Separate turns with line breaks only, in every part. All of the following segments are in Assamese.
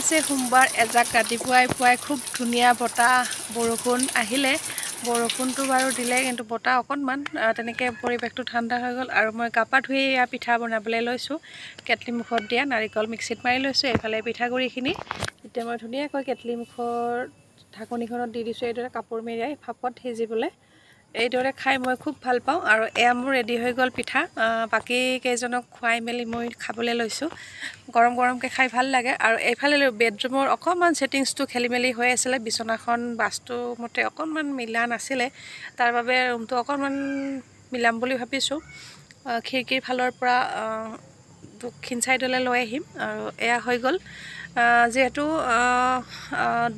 হৈছে সোমবাৰ। এজাক ৰাতিপুৱাই পুৱাই খুব ধুনীয়া বতাহ বৰষুণ আহিলে। বৰষুণটো বাৰু দিলে, কিন্তু বতাহ অকণমান, তেনেকৈ পৰিৱেশটো ঠাণ্ডা হৈ গ'ল। আৰু মই গা পা ধুই এয়া পিঠা বনাবলৈ লৈছোঁ। কেটলি মুখত দিয়া নাৰিকল মিক্সিত মাৰি লৈছোঁ। এইফালে পিঠাগুড়িখিনি এতিয়া মই ধুনীয়াকৈ কেটলি মুখৰ ঢাকনিখনত দি দিছোঁ, এইদৰে কাপোৰ মেৰিয়াই ভাপত সিজিবলৈ। এইদৰে খাই মই খুব ভাল পাওঁ। আৰু এয়া মোৰ ৰেডি হৈ গ'ল পিঠা। বাকী কেইজনক খুৱাই মেলি মই খাবলৈ লৈছোঁ। গৰম গৰমকৈ খাই ভাল লাগে। আৰু এইফালে বেডৰুমৰ অকণমান ছেটিংছটো খেলি মেলি হৈ আছিলে, বিচনাখন বাস্তুৰ মতে অকণমান মিলা নাছিলে, তাৰ বাবে ৰুমটো অকণমান মিলাম বুলি ভাবিছোঁ। খিৰিকীৰ ফালৰ পৰা দক্ষিণ ছাইডলৈ লৈ আহিম। আৰু এয়া হৈ গ'ল। যিহেতু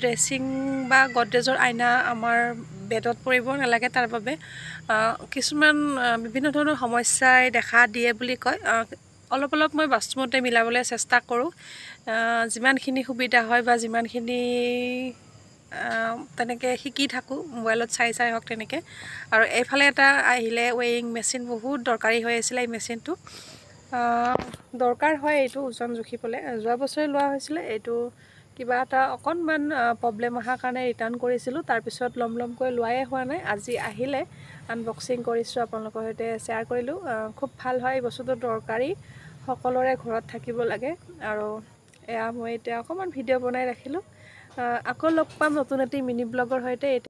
ড্ৰেছিং বা গডৰেজৰ আইনা আমাৰ বেডত পৰিব নালাগে, তাৰ বাবে কিছুমান বিভিন্ন ধৰণৰ সমস্যাই দেখা দিয়ে বুলি কয়। অলপ অলপ মই বাস্তুমতে মিলাবলৈ চেষ্টা কৰোঁ, যিমানখিনি সুবিধা হয় বা যিমানখিনি তেনেকৈ শিকি থাকোঁ মোবাইলত চাই চাই হওক তেনেকৈ। আৰু এইফালে এটা আহিলে ৱেইং মেচিন, বহুত দৰকাৰী হৈ আছিলে এই মেচিনটো। দৰকাৰ হয় এইটো ওজন জুখিবলৈ। যোৱা বছৰে লোৱা হৈছিলে এইটো, কিবা এটা অকণমান প্ৰব্লেম অহাৰ কাৰণে ৰিটাৰ্ণ কৰিছিলোঁ। তাৰপিছত ল'ম ল'মকৈ লোৱাই হোৱা নাই। আজি আহিলে আনবক্সিং কৰিছোঁ, আপোনালোকৰ সৈতে শ্বেয়াৰ কৰিলোঁ। খুব ভাল হয় এই বস্তুটো, দৰকাৰী, সকলোৰে ঘৰত থাকিব লাগে। আৰু এয়া মই এতিয়া অকণমান ভিডিঅ' বনাই ৰাখিলোঁ। আকৌ লগ পাম নতুন এটি মিনি ব্লগৰ সৈতে।